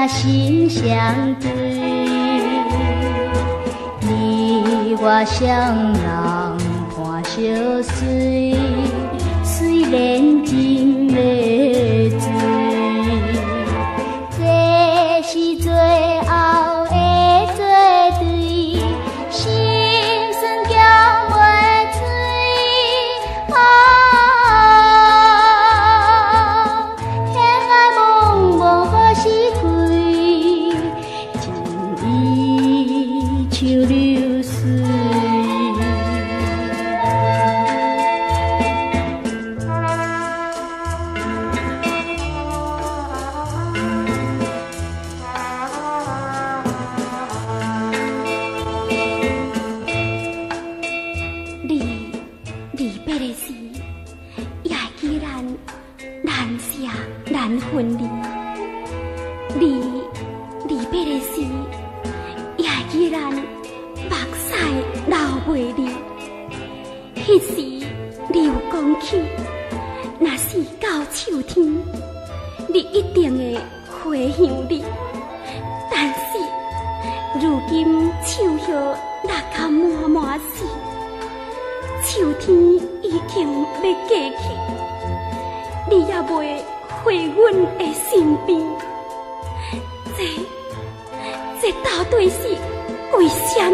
心相對，你我雙人伴相隨，雖然情袂醉，這是最後的作對，心酸講袂出。啊，天愛茫茫何時歸？情意像流水。你離別的時，也會記咱難捨難分離。你離別的時，也會記咱目屎流袂離。彼時你有講起，若是到秋天，你一定會回鄉里。但是如今樹葉落甲滿滿是，秋天已經欲過去，你猶未回阮的身邊，這到底是為啥物？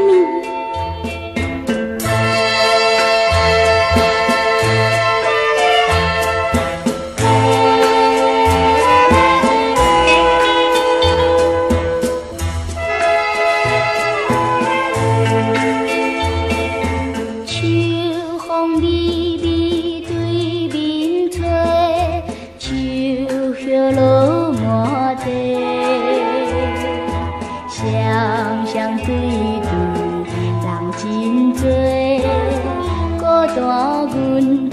秋風微微對面吹，樹葉落滿地，雙雙對對人真濟，孤單阮一